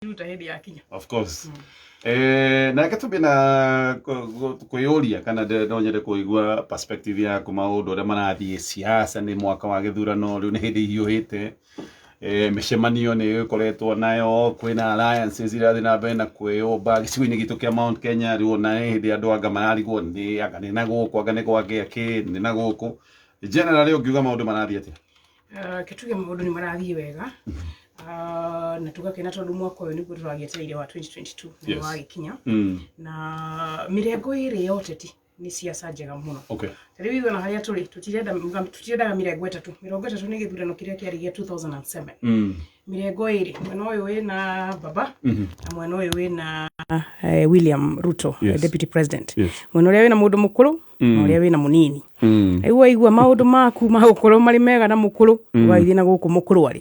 Ruta hĩndĩ yakinya. Of course. Eh, na reke tũmbie na kwĩyũria kana no nyende kũigua perspective yaku maũndũ ũrĩa marathiĩ siasa. Nĩ mwaka wa gĩthurano, rĩu nĩ hĩndĩ ihiũhĩte. Eh, mĩcemanio nĩ ĩkoretwo nayo, kwĩna alliances irathiĩ na mbere na kwĩyũmba gĩcigo-inĩ gitũ kĩa Mount Kenya. Rĩu ona nĩ hĩndĩ andũ anga mararigwo nĩ anga nĩ na gũkũ, anga nĩ gwakĩa kĩ nĩ na gũkũ. Generally, ũngiuga maũndũ marathiĩ atĩa? Ke tuge maũndũ nĩ marathiĩ wega. Na tũgakena tondũ mwaka ũyũ nĩguo tũragĩetereire wa 2022 nĩ wagĩkinya. Na mĩrengo ĩrĩ ya ũteti nĩ ciaca njega mũno. Ta rĩu ithuĩ ona harĩa tũrĩ tũtirendaga mĩrengo ĩtatũ. Mĩrongo ĩtatũ nĩ gĩthurano kĩrĩa kĩarĩ gĩa 2007. Mĩrengo ĩrĩ, mwena ũyũ wĩna Baba na mwena ũyũ wĩna William Ruto, deputy president. Mwena ũrĩa wĩna mũndũ mũkũrũ na ũrĩa wĩna mũnini. Rĩu waigua maũndũ maku magũkorwo marĩ mega na mũkũrũ, ũgagĩthiĩ na gũkũ mũkũrũ arĩ.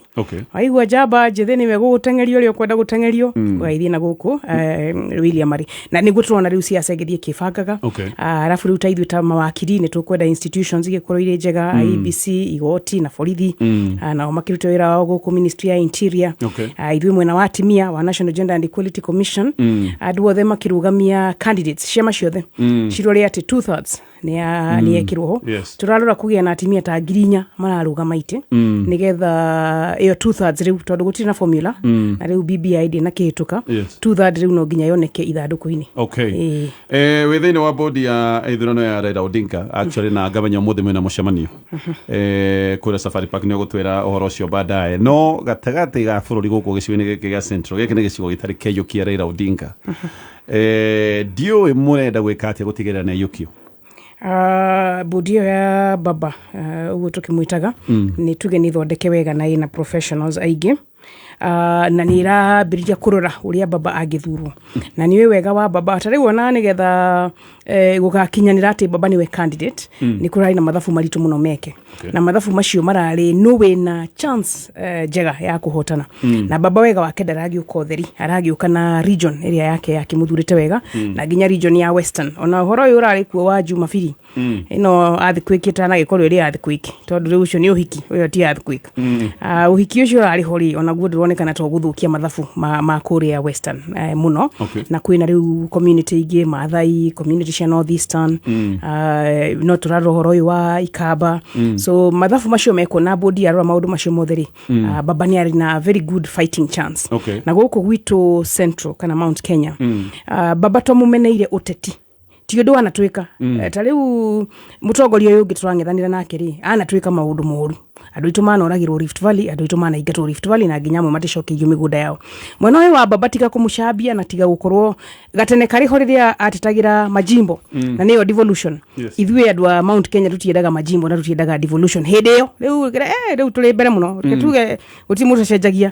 Waigua njamba njĩthĩ nĩwe gũgũteng'eria ũrĩa ũkwenda gũteng'erio, ũgagĩthiĩ na gũkũ William arĩ. Na nĩguo tũrona rĩu siasa ĩgĩthiĩ ĩkĩbangaga. Arabu rĩu ta ithuĩ ta mawakiri nĩ tũkwenda institutions igĩkorwo irĩ njega, IEBC, igoti na borithi. Nao makĩrute wĩra wao gũkũ Ministry ya Interior. Ithuĩ mwena wa atimia wa National Gender and Equality Commission, andũ othe makĩrũgamia candidates, ciama ciothe cirore atĩ 2/3 nĩ yekĩrwo ho. Tũrarora kũgĩa na atimia ta 4,000 mararũgama itĩ, nĩgetha ĩyo 2/3 rĩu, tondũ gũtirĩ na formula na rĩu BBI ndĩnakĩhĩtũka, 2/3 rĩu no nginya yoneke ithandũkũ-inĩ. Ĩĩ. Eh, wĩ thĩinĩ wa bodi ya ithurano ya Raila Odinga actually, na ngamenya ũmũthĩ mwĩna mũcemanio kũrĩa Safari Park, nĩ ũgũtwĩra ũhoro ũcio baadaye. No gatagatĩ ga bũrũri gũkũ gĩcigo-inĩ gĩkĩ gĩa Central, gĩkĩ nĩ gĩcigo gĩtarĩ kĩaiyũkia Raila Odinga. Ndiũĩ mũrenda gwĩka atĩa gũtigĩrĩra nĩ aiyũkio? Bodi ĩyo ya Baba, ũguo tũkĩmwĩtaga, nĩ tuge nĩ thondeke wega na ĩna professionals aingĩ. Na nĩ ĩrambĩrĩria kũrora ũrĩa Baba angĩthurwo, na nĩ ũĩ wega wa Baba ta rĩu ona nĩgetha gũgakinyanĩra atĩ Baba nĩwe candidate, nĩ kũrarĩ na mathabu maritũ mũno meke. Na mathabu macio mararĩ nũ wĩna chance njega ya kũhotana. Na Baba wega wake ndaragĩũka ũtheri, aragĩũka na region ĩrĩa yake yakĩmũthurĩte wega, na nginya region ya Western. Ona ũhoro ũyũ ũrarĩ kuo wa Jumabiri ĩno earthquake ĩtanagĩkorwo ĩrĩ earthquake, tondũ rĩu ũcio nĩ ũhiki, ũyũ ti earthquake. Ũhiki ũcio ũrarĩ ho rĩ, onaguo ndũronekana to gũthũkia mathabu ma kũrĩa Western mũno. Na kwĩna rĩu community ingĩ, Maathai, community cia North Eastern. No tũrarora ũhoro ũyũ wa Ikamba. So mathabu macio mekwo na bodi yarora maũndũ macio mothe rĩ, Baba nĩ arĩ na very good fighting chance. Na gũkũ gwitũ Central kana Mount Kenya, Baba to mũmeneire ũteti ti ũndũ anatwĩka. Ta rĩu mũtongoria ũyũ ũngĩ tũrang'ethanĩra nake rĩ, anatwĩka maũndũ moru. Andũ aitũ manoragĩrwo Rift Valley, andũ aitũ manaingatwo Rift Valley, na nginya amwe maticokeirio mĩgũnda yao. Mwena ũyũ wa Baba, tiga kũmũcambia na tiga gũkorwo gatene karĩ ho rĩrĩa atetagĩra majimbo na nĩyo devolution. Ithuĩ andũ a Mount Kenya tũtiendaga majimbo na tũtiendaga devolution hĩndĩ ĩyo. Rĩu rĩu tũrĩ mbere mũno. Reke tuge gũtirĩ mũndũ ũcenjagia.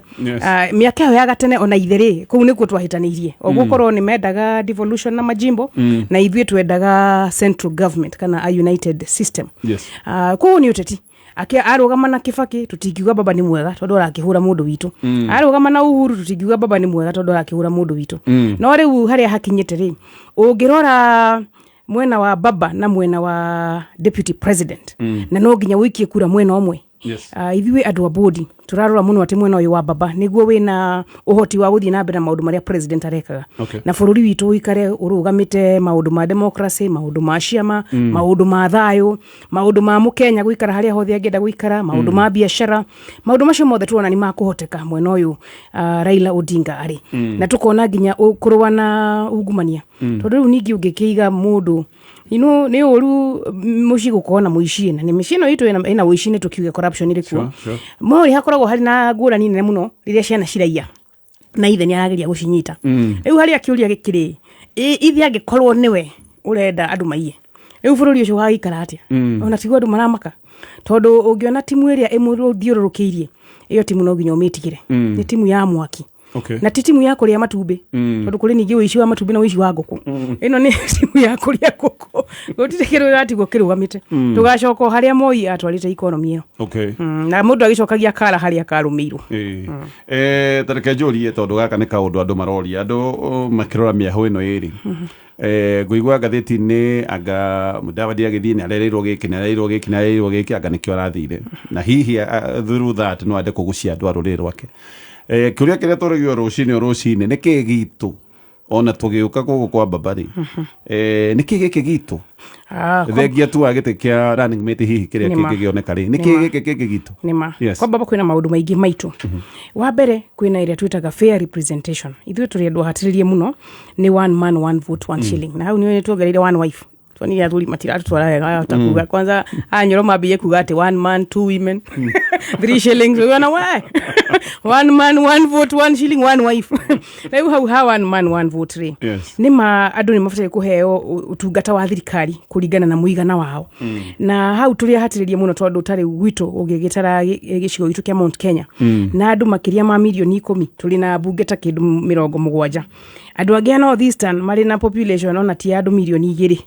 Mĩaka ĩyo ya gatene ona ithe rĩ, kũu nĩkuo twahĩtanĩirie o gũkorwo nĩ mendaga devolution na majimbo, na ithuĩ twendaga central government kana a united system. Koguo nĩ ũteti. Arũgama na Kibaki, tũtingiuga Baba nĩ mwega tondũ arakĩhũra mũndũ witũ. Arũgama na Uhuru, tũtingiuga Baba nĩ mwega tondũ arakĩhũra mũndũ witũ. No rĩu harĩa hakinyĩte rĩ, ũngĩrora mwena wa Baba na mwena wa deputy president, na no nginya ũikie kura mwena ũmwe. Ithuĩ andũ a bodi tũrarora mũno atĩ mwena ũyũ wa Baba nĩguo wĩna ũhoti wa gũthiĩ na mbere na maũndũ marĩa president arekaga na bũrũri witũ ũikare ũrũgamĩte maũndũ ma democracy, maũndũ ma ciama, maũndũ ma thayũ, maũndũ ma mũkenya gũikara harĩa hothe angĩenda gũikara, maũndũ ma biacara. Maũndũ macio mothe tũrona nĩ makũhoteka mwena ũyũ Raila Odinga arĩ. Na tũkona nginya kũrũa na ungumania, tondũ rĩu ningĩ ũngĩkĩiga mũndũ nĩ ũru mũciĩ gũkorwo na mũici, na nĩ mĩciĩ ĩno itũ ĩna ũici, nĩ tũkiuge corruption ĩrĩ kuo. No nĩ hakoragwo harĩ na ngũrani nene mũno rĩrĩa ciana ciraiya na ithe nĩ arageria gũcinyita. Rĩu harĩa kĩũria gĩkĩrĩ, ithe angĩkorwo nĩwe ũrenda andũ maiye, rĩu bũrũri ũcio wagĩikara atĩa? Ona tiguo andũ maramaka, tondũ ũngĩona timu ĩrĩa ĩmũthiũrũrũkĩirie, ĩyo timu no nginya ũmĩtigĩre, nĩ timu ya mwaki. Na ti timu ya kũrĩa matumbĩ, tondũ kũrĩ ningĩ ũici wa matumbĩ na ũici wa ngũkũ. Ĩno nĩ timu ya kũrĩa ngũkũ, gũtirĩ kĩndũ gĩgatigwo kĩrũgamĩte. Tũgacoka o harĩa Moi atwarĩte economy ĩyo. Na mũndũ agĩcokagia kara harĩa karũmĩirwo. Ĩĩ. Ta reke njũrie, tondũ gaka nĩ kaũndũ andũ maroria, andũ makĩrora mĩahũ ĩno ĩrĩ. Ngũigua ngathĩti-inĩ anga Mudavadi agĩthiĩ nĩ arereirwo gĩkĩ, nĩ arereirwo gĩkĩ, nĩ arereirwo gĩkĩ, anga nĩkĩo arathire, na hihi through that no ende kũgucia andũ a rũrĩrĩ rwake. Kĩũria kĩrĩa tũragio rũcinĩ o rũcinĩ nĩ kĩ gitũ ona tũgĩũka gũkũ kwa baba rĩ, nĩ kĩ gĩkĩ gitũ? Ah, Thengia tu wa gĩtĩ kĩa running mate hihi kĩrĩa Nĩma. kĩngĩgĩoneka rĩ, nĩ kĩ Nĩma. gĩkĩ kĩngĩ gitũ? Nĩma. Yes. Kwa baba kwĩna maũndũ maingĩ maitũ. Wa mbere kwĩna ĩrĩa twĩtaga fair representation. Ithuĩ tũrĩ andũ ahatĩrĩrie mũno nĩ one man one vote one shilling, na hau nĩ tuongereire one wife. Tuonire athuri matiratũtwara wega wahota kuga kwanza anyoro mambie kuga atĩ one man, two women, three shillings. Ukiona we one man, one vote, one shilling, one wife. Rĩu hau ha one man, one vote rĩ, nĩ ma andũ nĩ mabataire kũheo ũtungata wa thirikari kũringana na mũigana wao, na hau tũrĩ ahatĩrĩrie mũno tondũ ta rĩu gwitũ ũngĩgĩtara gĩcigo gitũ kĩa Mount Kenya na andũ makĩria ma mirioni 10, tũrĩ na mbunge ta kĩndũ 70. Andũ angĩ a North Eastern marĩ na population ona ti ya andũ mirioni 2,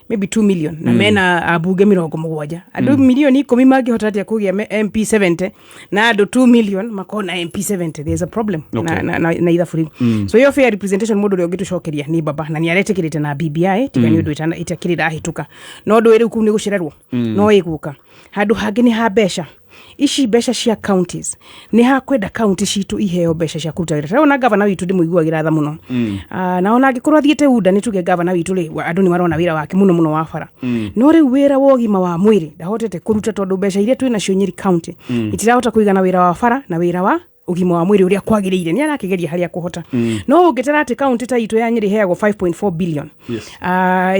maybe 2 million, na mena ambunge 70. Andũ mirioni 10 mangĩhota atĩa kũgĩa MP 70 na andũ 2 million makorwo na MP 70? There's a problem. Na ithabu rĩu, so iyo fair representation, mũndũ ũrĩa ũngĩtũcokeria nĩ baba, na nĩ aretĩkĩrĩte na BBI, tiga nĩ ũndũ ĩtakĩrĩ ĩrahĩtũka, no ũndũ rĩu kũu nĩ gũcererwo no ĩgũka. Handũ hangĩ nĩ ha mbeca ici, mbeca cia counties. Nĩ hakwenda county citũ iheo mbeca cia kũruta wĩra. Tarĩu ona gavana witũ ndĩmũiguagĩra tha mũno. Ah, na ona angĩkorwo athiĩte UNDA, nĩ tuge gavana witũ rĩ, andũ nĩ marona wĩra wake mũno mũno wa bara, no rĩu wĩra wa ũgima wa mwĩrĩ ndahotete kũruta tondũ mbeca iria twĩ nacio Nyeri County itirahota kũigana wĩra wa bara na wĩra wa ũgima wa mwĩrĩ ũrĩa kwagĩrĩire. Nĩ arakĩgeria harĩa kũhota, no ũngĩtara atĩ kaunti ta itũ ya Nyeri ĩheagwo 5.4 billion,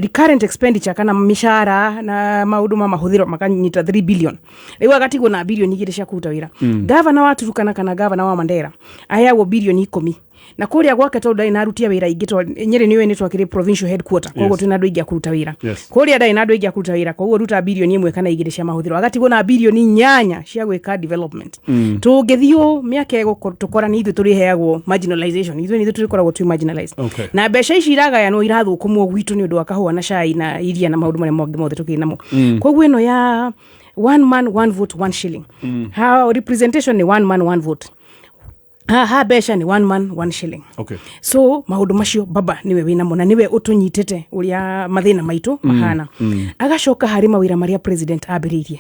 recurrent expenditure kana mĩcara na maũndũ ma mahũthĩro makanyita 3 billion, rĩu agatigwo na bilioni 2 cia kũruta wĩra. Gavana wa Turukana kana gavana wa Mandera aheagwo bilioni 10, na kũrĩa gwake tondũ ndarĩ na aruti a wĩra aingĩ, tondũ Nyeri nĩũĩ nĩ twakĩrĩ provincial headquarter, koguo twĩna andũ aingĩ a kũruta wĩra. Kũrĩa ndarĩ na andũ aingĩ a kũruta wĩra, koguo ruta bilioni 1 kana 2 cia mahũthĩro, agatigwo na bilioni 8 cia gwĩka development. Tũngĩthiĩ ũũ mĩaka ĩgũtũkora nĩ ithuĩ tũrĩheagwo marginalization, ithuĩ nĩ ithuĩ tũrĩkoragwo twĩ marginalized. Na mbeca ici iragayanwo irathũkũmwo gwitũ nĩ ũndũ wa kahũa na cai na iria na maũndũ marĩa mangĩ mothe tũkĩrĩ namo. Koguo ĩno ya one man, one vote, one shilling, ha representation nĩ one man, one vote, ha mbeca nĩ one man, one shilling. So maũndũ macio baba nĩwe wĩnamo na nĩwe ũtũnyitĩte ũrĩa mathĩna maitũ mahana. Agacoka harĩ mawĩra marĩa president ambĩrĩirie,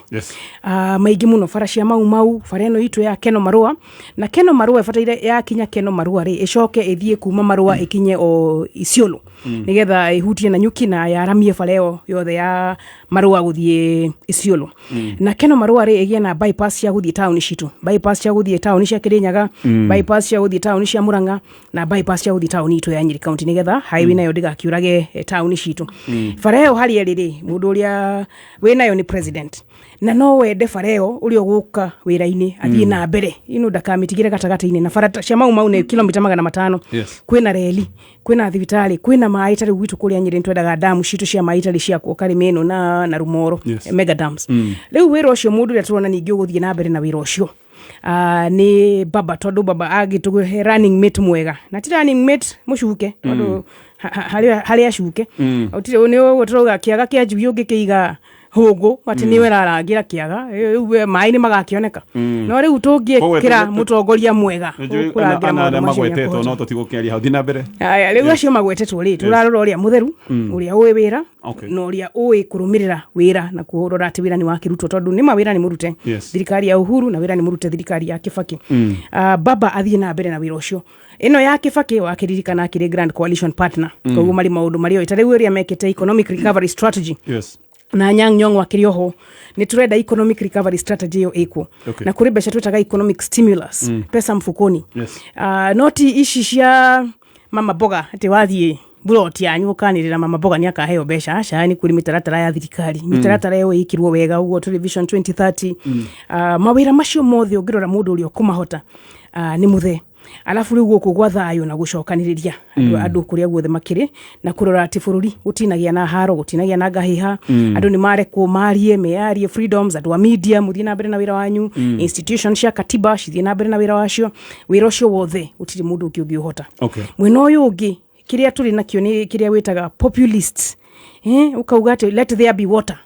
maingĩ mũno, bara cia Mau Mau, bara ĩno itũ ya Keno Marũa, na Keno Marũa ĩbataire yakinya Keno Marũa rĩ, ĩcoke ĩthiĩ kuma Marũa ĩkinye o Isiolo, nĩgetha ĩhutie na nyuki na yaramie bara ĩyo yothe ya Marũa gũthiĩ Isiolo. Na Keno Marũa rĩ, ĩgĩe na bypass cia gũthiĩ taũni citũ, bypass cia gũthiĩ taũni cia Kĩrĩnyaga, bypass cia gũthiĩ taũni cia Murang'a na bypass cia gũthiĩ taũni itũ ya Nyeri County, nĩgetha highway nayo ndĩgakiũrage taũni citũ. Bara ĩyo harĩa ĩrĩ rĩ, mũndũ ũrĩa wĩnayo nĩ president, na no wende bara ĩyo ũrĩa ũgũka wĩra-inĩ athiĩ na mbere ino, ndakamĩtigĩre gatagatĩ-inĩ. Na bara cia Mau Mau nĩ kilomita 500. Kwĩna reli, kwĩna thibitarĩ, kwĩna maĩ. Ta rĩu gwitũ kũrĩa Nyeri nĩtwendaga damu citũ cia maĩ itarĩ ciakwo Karĩma ĩno na Rumoro, mega dams. Rĩu wĩra ũcio, mũndũ ũrĩa tũrona ningĩ ũgũthiĩ na mbere na wĩra ũcio nĩ baba, tondũ baba agĩtũhe running mate mwega, na ti running mate mũcuke, tondũ harĩ acuke ũtirĩ nĩ ũguo tũrauga kĩaga kĩa njui ũngĩkĩiga hũngũ atĩ nĩwe ĩrarangĩra kĩaga rĩu we, maĩ nĩ magakĩoneka, no rĩu tũngĩkĩra mũtongoria mwega ũkũrangĩra Ana maũndũ arĩa macio magwetetwo nĩekũhota. no tũtigũkĩaria hau, thiĩ na mbere. Aya, rĩu acio magwetetwo rĩ, tũrarora ũrĩa mũtheru, ũrĩa ũĩ wĩra, na ũrĩa ũĩ kũrũmĩrĩra wĩra na kũrora atĩ wĩra nĩ wakĩrutwo, tondũ nĩma wĩra nĩ mũrute thirikari ya Uhuru na wĩra nĩ mũrute thirikari ya Kibaki. Baba athiĩ na mbere na wĩra ũcio. Ĩno ya Kibaki wakĩririkana akĩrĩ grand coalition partner, koguo marĩ maũndũ marĩa oĩ, ta rĩu ĩrĩa mekĩte economic recovery strategy na Anyang' Nyong'o akĩrĩ oho, nĩ tũrenda economic recovery strategy ĩyo ĩkwo. Na kũrĩ mbeca twĩtaga economic stimulus, pesa mfukoni. No ti ici cia mama mboga atĩ wathiĩ buroti yanyu ũkanĩrĩra mama mboga nĩ akaheo mbeca. Aca, nĩ kũrĩ mĩtaratara ya thirikari, mĩtaratara ĩyo ĩkĩrwo wega ũguo tũrĩ Vision 2030. Mawĩra macio mothe ũngĩrora mũndũ ũrĩa ũkũmahota nĩ mũthee. Arabu rĩu gũkũ gwa thayũ na gũcokanĩrĩria andũ kũrĩa guothe makĩrĩ na kũrora atĩ bũrũri gũtinagĩa na haro, gũtinagĩa na ngahĩha, andũ nĩ marekwo marie, meyarie, freedoms, andũ a media mũthiĩ na mbere na wĩra wanyu, institution cia katiba cithiĩ na mbere na wĩra wacio. Wĩra ũcio wothe gũtirĩ mũndũ ũngĩ ũngĩũhota. Mwena ũyũ ũngĩ kĩrĩa tũrĩ nakĩo nĩ kĩrĩa wĩtaga populist, ũkauga atĩ let there be water,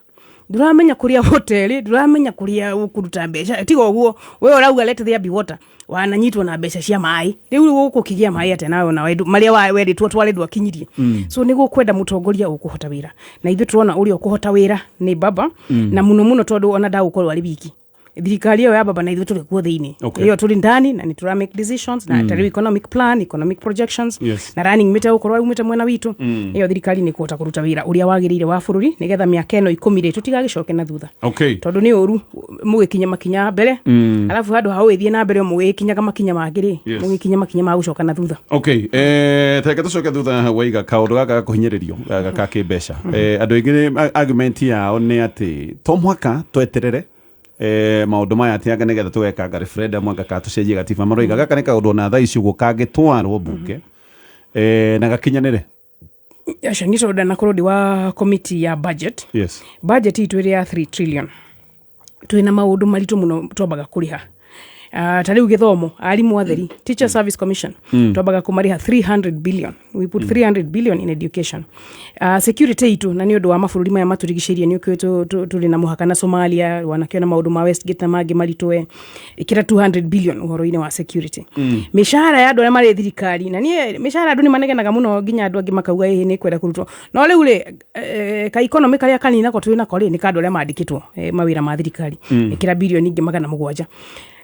ndũramenya kũrĩa water ĩrĩ, ndũramenya kũrĩa ũkũruta mbeca, tiga ũguo we ũrauga let there be water, wananyitwo na mbeca cia maĩ. Rĩu gũkũkĩgĩa maĩ atĩa nawe ona marĩa werĩtwo tware ndwakinyirie? So nĩ gũkwenda mũtongoria ũkũhota wĩra, na ithuĩ tũrona ũrĩa ũkũhota wĩra nĩ baba, na mũno mũno tondũ ona ndagũkorwo arĩ wiki. Thirikari ĩyo ya baba na ithuĩ tũrĩ kuo thĩinĩ. Ĩyo tũrĩ ndani na nĩ tũra make decisions na ta rĩu economic plan, economic projections na running mate gũkorwo aumĩte mwena witũ. Ĩyo thirikari nĩ kũhota kũruta wĩra ũrĩa wagĩrĩire wa bũrũri, nĩgetha mĩaka ĩno 10 rĩ, tũtigagĩcoke na thutha, tondũ nĩ ũru mũgĩkinya makinya mbere, alafu handũ ha ũgĩthiĩ na mbere mũgĩkinyaga makinya mangĩ rĩ, mũgĩkinya makinya ma gũcoka na thutha. Okay, tareke tũcoke thutha. Waiga kaũndũ gaka gakũhinyĩrĩrio gaka ka kĩmbeca, andũ aingĩ argument yao nĩ atĩ to mũhaka tweterere maũndũ maya atĩ anga nĩgetha tũgekanga referendum, anga ka tũcenjie gatiba. Maroiga gaka nĩ kaũndũ ona thaa ici ũguo kangĩtwarwo mbunge na gakinyanĩre. Aca, niĩ tondũ ndanakorwo ndĩ wa committee ya budget, budget itũ ĩrĩ ya 3 trillion, twĩna maũndũ maritũ mũno twambaga kũrĩha. Ta rĩu gĩthomo, arimũ atheri, Teacher Service Commission, twambaga kũmarĩha 300 billion. We put 300 billion in education. Security itũ, na nĩ ũndũ wa mabũrũri maya matũrigicĩirie, nĩ ũkĩũĩ tũrĩ na mũhaka na Somalia, wanakĩona maũndũ ma Westgate na mangĩ maritũ, we ĩkĩra 200 billion ũhoro-inĩ wa security. Mĩshahara ya andũ arĩa marĩ thirikari, na niĩ mĩshahara andũ nĩ manegenaga mũno, nginya andũ angĩ makauga ĩhĩ nĩ kwenda kũrutwo, no rĩu rĩ, ka economy karĩa kanini nako twĩ nako rĩ, nĩ ka andũ arĩa mandĩkĩtwo mawĩra ma thirikari, ĩkĩra bilioni ingĩ 700.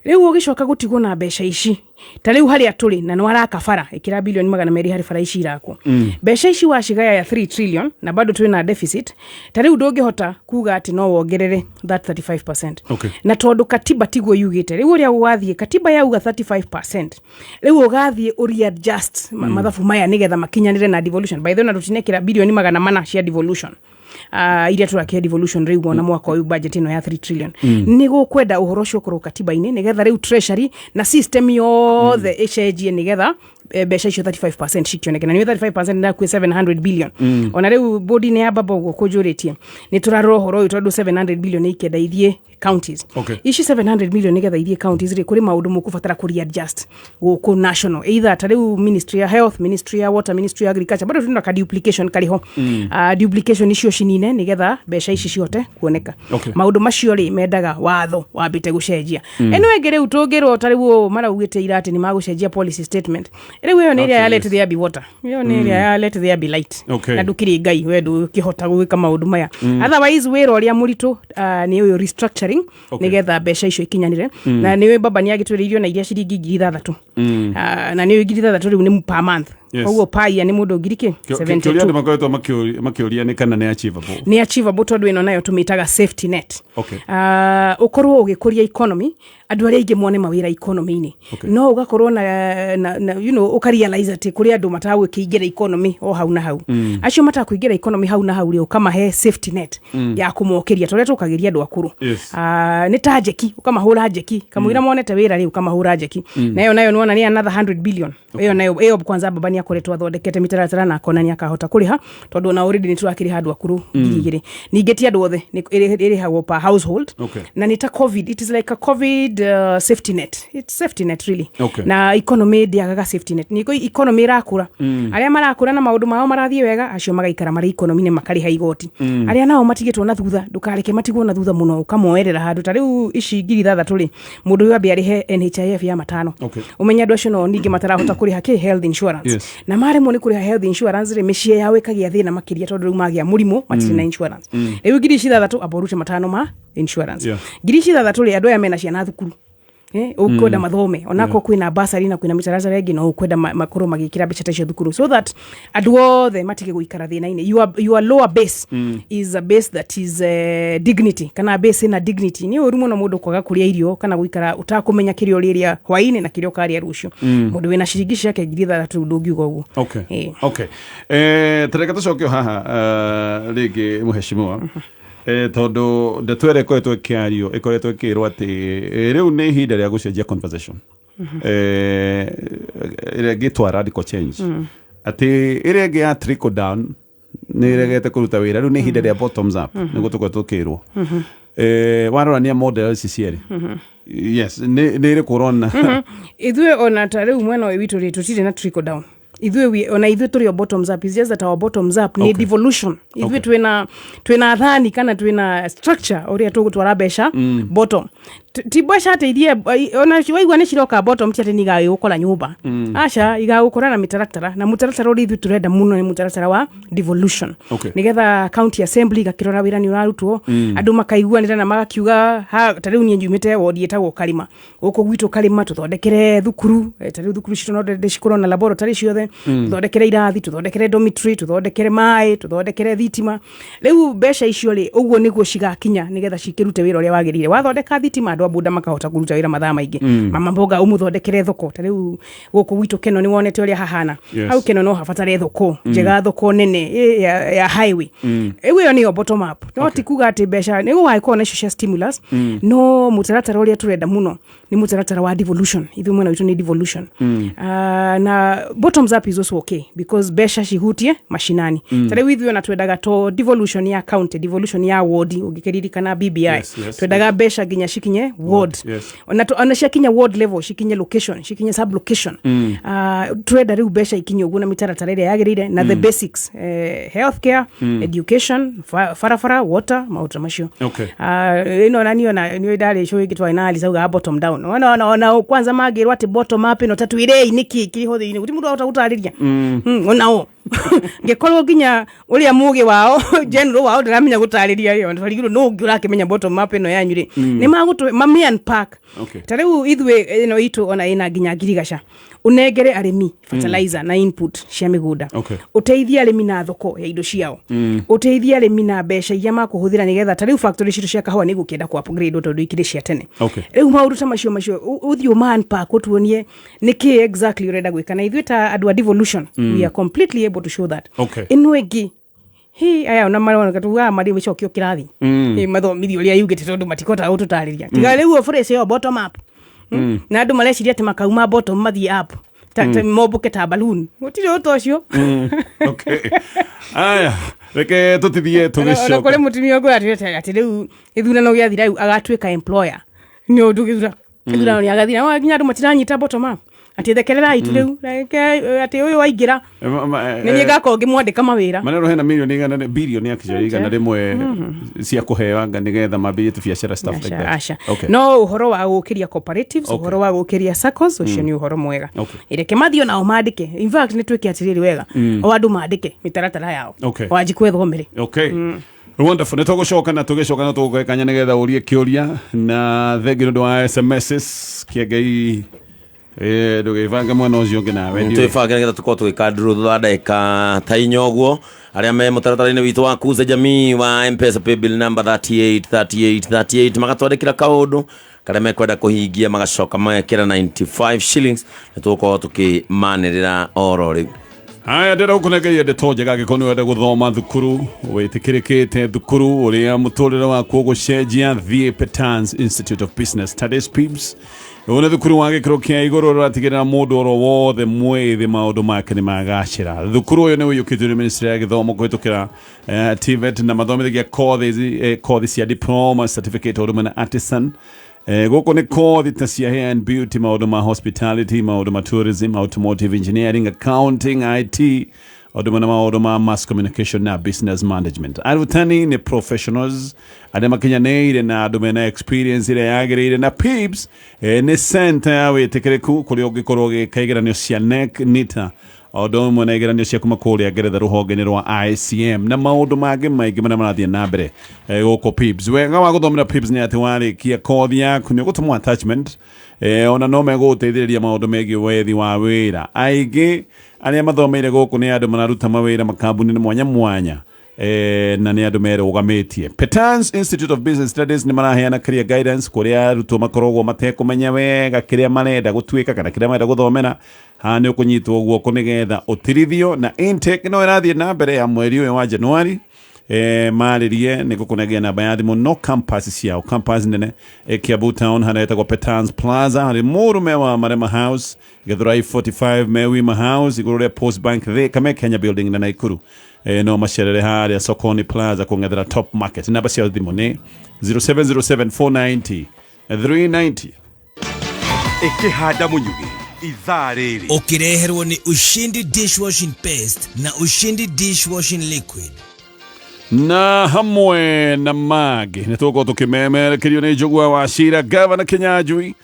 Rĩu ũgĩcoka gũtigwo na mbeca ici ta rĩu harĩa tũrĩ na nĩ waraka bara, ĩkĩra bilioni 200 harĩ bara ici irakwo. Mbeca ici wacigaya ya 3 trillion na bado twĩ na deficit, ta rĩu ndũngĩhota kuga atĩ no wongerere that 35%. Na tondũ katiba tiguo yugĩte, rĩu ũrĩa ũgathiĩ katiba yauga 35%, rĩu ũgathiĩ ũreadjust mathabu maya nĩgetha makinyanĩre na devolution. By the way, na tũtinekĩra bilioni 400 cia devolution, iria tũrakĩhe devolution rĩu ona mwaka ũyũ budget ĩno ya 3 trillion. Nĩ gũkwenda ũhoro ũcio ũkorwo katiba-inĩ, nĩgetha rĩu treasury na system yothe ĩcenjie, nĩgetha mbeca icio 35% cikĩoneke, na nĩ 35% ndakuĩ 700 billion. Ona rĩu bodi-inĩ ya baba ũguo kũnjũrĩtie, nĩ tũrarora ũhoro ũyũ, tondũ 700 billion nĩ ikenda ithiĩ counties. Ici 700 million nĩgetha ithiĩ counties rĩ, kũrĩ maũndũ mũkũbatara kũ readjust gũkũ national, either ta rĩu ministry ya health, ministry ya water, ministry ya agriculture, bado tuna ka duplication karĩ ho. Duplication icio cinine nĩgetha mbeca ici cihote kuoneka. Maũndũ macio rĩ, mendaga watho wambĩte gũcenjia. Ĩno ĩngĩ rĩu tũngĩrwo ta rĩu ũũ maraugĩte ira atĩ nĩ magũcenjia policy statement, rĩu ĩyo nĩ ĩrĩa ya let there be water, ĩyo nĩ ĩrĩa ya let there be light. Na ndũkĩrĩ Ngai we ndũkĩhota gwĩka maũndũ maya. Otherwise wĩra ũrĩa mũritũ nĩ ũyũ restructuring, nĩgetha mbeca icio ikinyanĩre. Na nĩũĩ baba nĩ agĩtwĩrĩirio na iria ciringi 6,000. Na nĩũĩ 6,000 rĩu nĩ per month. Koguo per year nĩ mũndũ ngiri kĩ? Kĩũria andũ 72. Makoretwo makĩũria nĩ kana nĩ achievable. Nĩ achievable, tondũ ĩno nayo tũmĩtaga safety net. Ũkorwo ũgĩkũria economy, andũ arĩa aingĩ mone mawĩra economy-inĩ. No ũgakorwo na ũkarealize atĩ kũrĩ andũ matagũkĩingĩra economy o hau na hau. Acio matakũingĩra economy hau na hau rĩ, ũkamahe safety net ya kũmokĩria ta ũrĩa tũkagĩria andũ akũrũ. Nĩ ta njeki, ũkamahũra njeki kamũira monete wĩra rĩ, ũkamahũra njeki nayo nĩwona nĩ another 100 billion. Ĩyo nayo, ĩyo kwanza baba nĩ akoretwo athondekete mĩtaratara na akona nĩ akahota kũrĩha, tondũ ona already nĩ tũrakĩrĩha andũ akũrũ 2,000. Ningĩ ti andũ othe, ĩrĩhagwo per household. Na nĩ ta COVID, it is like a COVID safety net. It's safety net really. Na economy ndĩagaga safety net. Ningĩ economy ĩrakũra, arĩa marakũra na maũndũ mao marathiĩ wega, acio magaikara marĩ economy-inĩ makarĩha igoti. Arĩa nao matigĩtwo na thutha, ndũkareke matigwo na thutha mũno, ũkamoerera handũ. Ta rĩu ici 6,000 rĩ, mũndũ ũyũ ambe arĩhe NHIF ya 5,000. Ũmenye andũ acio no ningĩ matarahota kũrĩha kĩ health insurance. Na maremwo nĩ kũrĩha health insurance rĩ, mĩciĩ yao ĩkagĩa thĩna makĩria, tondũ rĩu magĩa mũrimũ matirĩ na insurance. Rĩu ngiri ici ithathatũ, amba ũrute 5,000 ma insurance. 6,000 rĩ, andũ aya mena ciana thukuru, ũkwenda mathome onako kwĩna basari na kwĩna mĩtaratara ĩngĩ, no ũkwenda makorwo magĩkĩra mbeca ta icio thukuru, so that andũ othe matige gũikara thĩna-inĩ. Your lower base is a base that is dignity, kana base ĩna dignity. Nĩ ũru mũno mũndũ kwaga kũrĩa irio kana gũikara ũtakũmenya kĩrĩa ũrĩrĩa hwaĩ-inĩ na kĩrĩa ũkarĩa rũciũ. Mũndũ wĩna ciringi ciake 6,000 ndũngiuga ũguo. Okay, tareke tũcoke o haha rĩngĩ, mũheshimiwa, tondũ ndeto ĩrĩa ĩkoretwo ĩkĩario, ĩkoretwo ĩkĩrwo atĩ rĩu nĩ ihinda rĩa gũcenjia conversation ĩrĩa ĩngĩtwa radical change, atĩ ĩrĩa ĩngĩ ya trickle down nĩ ĩregete kũruta wĩra, rĩu nĩ ihinda rĩa bottoms up, nĩguo tũkoretwo tũkĩrwo. Warorania model ici cierĩ, yes, nĩ ĩrĩkũ ũrona? Ithuĩ ona ta rĩu mwena ũyũ witũ rĩ, tũtirĩ na trickle down. Ithuĩ ona ithuĩ tũrĩ o bottoms up. It's just that our bottoms up nĩ devolution. Ithuĩ twĩna athani kana twĩna structure ũrĩa tũgũtwara mbeca bottom. Ti mbeca atĩ iria ona waigua nĩ ciroka bottom, ti atĩ nĩ igagĩgũkora nyũmba, aca, igagũkora na mĩtaratara, na mũtaratara ũrĩa ithuĩ tũrenda mũno nĩ mũtaratara wa devolution, nĩgetha county assembly igakĩrora wĩra nĩ ũrarutwo, andũ makaiguanĩra na magakiuga ta rĩu niĩ nyumĩte wodi ĩtagwo Karima, gũkũ gwitũ Karima tũthondekere thukuru, ta rĩu thukuru citũ no ndende cikorwo na laboratory ciothe, tũthondekere irathi, tũthondekere dormitory, tũthondekere maĩ, tũthondekere thitima. Rĩu mbeca icio rĩ, ũguo nĩguo cigakinya nĩgetha cikĩrute wĩra ũrĩa wagĩrĩire. Wathondeka thitima, andũ a bunda makahota kũruta wĩra mathaa maingĩ. Mama mboga ũmũthondekere thoko, ta rĩu gũkũ gwitũ Keno nĩ wonete ũrĩa hahana. Hau Keno no habatare thoko njega, thoko nene ya highway. Rĩu ĩyo nĩyo bottom up, no ti kuga atĩ mbeca nĩ gũgagĩkorwo na icio cia stimulus, no mũtaratara ũrĩa tũrenda mũno nĩ mũtaratara wa devolution. Ithuĩ mwena witũ nĩ devolution. Ah, na bottoms up is also okay because mbeca cihutie mashinani. Ta rĩu ithuĩ ona twendaga to devolution ya county, devolution ya ward. Ũngĩkĩririkana BBI, twendaga mbeca nginya cikinye ward. Ona ciakinya ward level, cikinye location, cikinye sub location. Turenda rĩu mbeca ikinye ũguo na mĩtaratara ĩrĩa yagĩrĩire na the basics, healthcare, education, barabara, water, maũndũ ta macio. Ah, ĩno na niĩ ona nĩ ndarĩ show ĩngĩ twarĩ na Alice, augaga bottom down. Ona kwanza mangĩrwo atĩ bottom up ĩno, tatwĩrei nĩkĩ kĩrĩ ho thĩinĩ, gũtirĩ mũndũ wahota gũtarĩria. Onao ngĩkorwo nginya ũrĩa mũgĩ wao, general wao, ndaramenya gũtarĩria rĩ, twarigirwo nũ ũngĩ ũrakĩmenya bottom up ĩno yanyu rĩ, nĩ magũtũ mami unpack. Ta rĩu ithuĩ ĩno itũ ona ĩna nginya ngirigaca, ũnengere arĩmi fertilizer na input cia mĩgũnda, ũteithie arĩmi na thoko ya indo ciao, ũteithie arĩmi na mbeca iria makũhũthĩra, nĩgetha ta rĩu factory citũ cia kahũa nĩ igũkĩenda kũ upgrade tondũ ikĩrĩ cia tene. Rĩu maũndũ ta macio ũthiĩ ũma unpack, ũtuonie nĩkĩ exactly ũrenda gwĩka, na ithuĩ ta andũ a devolution we are completely able to show that. Ĩno ĩngĩ hi aya ona maroneka tugaga marĩ gũcokio kĩrathi. Mathomithio ũrĩa yugĩte tondũ matikotaga gũtũtarĩria, tiga rĩu o phrase ĩyo bottom up. Na andũ mareciria atĩ makauma bottom mathiĩ up ta mombũke ta balloon, gũtirĩ ũta ũcio. Okay. Aya, reke tũtithie. Ona tũgĩcoka. Kũrĩ mũtumia ũngĩ ũratwĩra atĩ rĩu gĩthurano gĩathira, rĩu agatuĩka employer nĩ ũndũ gĩthurano nĩ agathira. No nginya andũ matiranyita bottom up, atĩ thekererai tu rĩu, reke, atĩ ũyũ waingĩra nĩ niĩ ngakorwo ngĩmwandĩka mawĩra. Maneno hena milioni igana, bilioni actually 100 cia kũheo anga nĩgetha mambĩrĩrie tũbiacara, stuff like that. Aca. No ũhoro wa gũkĩria cooperatives, ũhoro wa gũkĩria SACCOs, ũcio nĩ ũhoro mwega. Reke mathiĩ onao mandĩke. In fact, nĩ twĩke atĩrĩrĩ, wega o andũ mandĩke mĩtaratara yao. Wanjikũ ethomere. Okay. Wonderful. Nĩ tũgũcoka na tũgĩcoka no tũgũkũhe kanya nĩgetha ũrie kĩũria, na thengi nĩ ũndũ wa SMSs kĩengei. Ndũgĩbange mwena ũcio ũngĩ nawe ndiũĩ. Twĩbange nĩgetha tũkorwo tũgĩkandurwo thutha wa ndagĩka ta 4 ũguo. Arĩa me mũtaratara-inĩ witũ wa Kuza Jamii wa Mpesa paybill number 38 38 38, magatwandĩkĩra kaũndũ karĩa mekwenda kũhingia, magacoka magekĩra 95 shillings, nĩ tũgũkorwo tũkĩmanĩrĩra oro rĩu. Haya, ndĩrenda gũkũnengeria ndeto njega. Angĩkorwo nĩ ũrenda gũthoma thukuru wĩtĩkĩrĩkĩte, thukuru ũrĩa mũtũrĩre waku ũgũcenjia, thiĩ Petans Institute of Business Studies, PIBS. Ũyũ nĩ thukuru wa gĩkĩro kĩa igũrũ ũratigĩrĩra mũndũ oro wothe mwĩthĩ maũndũ make nĩ magacĩra. Thukuru ũyũ nĩ ũiyũkĩtio nĩ ministry ya gĩthomo kũhĩtũkĩra TVET, na mathomithagia kothi cia diploma, certificate, ũndũ ũmwe na artisan. Gũkũ nĩ kothi ta cia hair and beauty, maũndũ ma hospitality, maũndũ ma tourism, automotive engineering, accounting, IT, ũndũ ũmwe na maũndũ ma mass communication na business management. Arutani nĩ professionals arĩa makinyanĩire na andũ mena experience ĩrĩa yagĩrĩire, na PIBS nĩ center ya wĩtĩkĩrĩku kũrĩa ũngĩkorwo ũgĩka igeranio cia NEC, NITA, o ũndũ ũmwe na igeranio cia kuma kũrĩa Ngeretha rũhonge-inĩ rwa ICM na maũndũ mangĩ maingĩ marĩa marathiĩ na mbere gũkũ PIBS. Wega wa gũthomera PIBS nĩ atĩ warĩkia kothi yaku nĩ ũgũtũmwo attachment, ona no megũgũteithĩrĩria maũndũ megiĩ wethi wa wĩra. Aingĩ arĩa mathomeire gũkũ nĩ andũ mararuta mawĩra makambuni-inĩ mwanya mwanya, na nĩ andũ merũgamĩtie. Petans Institute of Business Studies nĩ maraheana career guidance kũrĩa arutwo makoragwo matekũmenya wega kĩrĩa marenda gũtuĩka kana kĩrĩa marenda gũthomera. Haha nĩ ũkũnyitwo guoko nĩgetha ũtirithio, na intake no ĩrathiĩ na mbere ya mweri ũyũ wa Januari. Marĩrie nĩ gũkũnengera namba ya thimũ, no campus ciao, campus nene Kiambu town harĩa ĩtagwo Petans Plaza, harĩ mũrũme wa Marema House, Githurai 45 Mewima House, igũrũ rĩa Post Bank, Thika me Kenya Building, na Naikuru no macerere harĩa Sokoni Plaza kũng'ethera Top Market. Namba cia thimũ nĩ 0707 490 390. Ĩkĩhanda mũnyugĩ ithaa rĩrĩ. Ũkĩreherwo nĩ Ushindi Dishwashing Paste na Ushindi Dishwashing Liquid. Na hamwe na mangĩ nĩ tũgũkorwo tũkĩmemerekerio nĩ Njũgũa wa Cira, Gavana Kinyanjui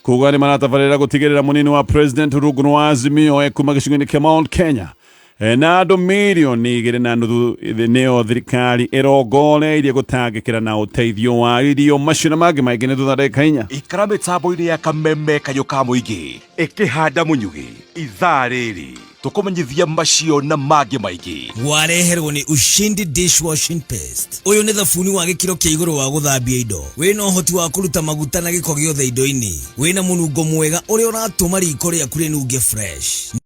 kuga nĩ maratabarĩra gũtigĩrĩra mũnini wa president rungu rwa Azimio ekuma gĩcigo-inĩ kĩa Mount Kenya. Na andũ 2.5 million nĩo thirikari ĩrongoreirie gũtangĩkĩra na ũteithio wa irio. Macio na mangĩ maingĩ nĩ thutha ndagĩka 4. Ikara mĩtambo-inĩ ya Kameme, kayũ ka mũingĩ, ĩkĩhanda mũnyugĩ. Ithaa rĩrĩ tũkũmenyithia macio na mangĩ maingĩ. Wareherwo nĩ Ushindi Dishwashing Paste. Ũyũ nĩ thabuni wa gĩkĩro kĩa igũrũ wa gũthambia indo, wĩna ũhoti wa kũruta maguta na gĩko gĩothe indo-inĩ, wĩna mũnungo mwega ũrĩa ũratũma riko rĩaku rĩnunge fresh.